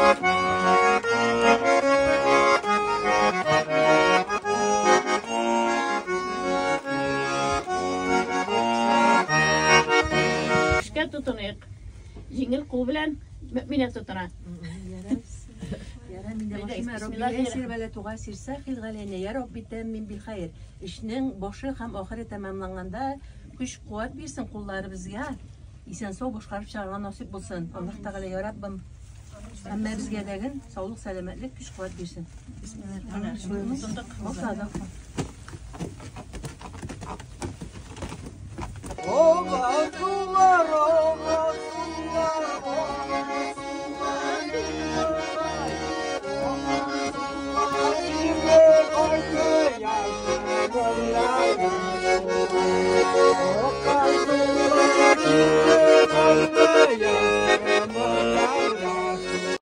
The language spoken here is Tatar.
Эшкә тотыныйк. Җиңел кул белән мөэминә тотына. Эшнең башы һәм ахыры тәмамланганда көч куәт бирсен кулларыбызга. Исән-сау башкарып чыгарга насыйп булсын. Аллаһ Тәгалә, я Раббым, һәммәбезгә дәген саулык, сәламәтлек, көч куәт бирсен. Башладык.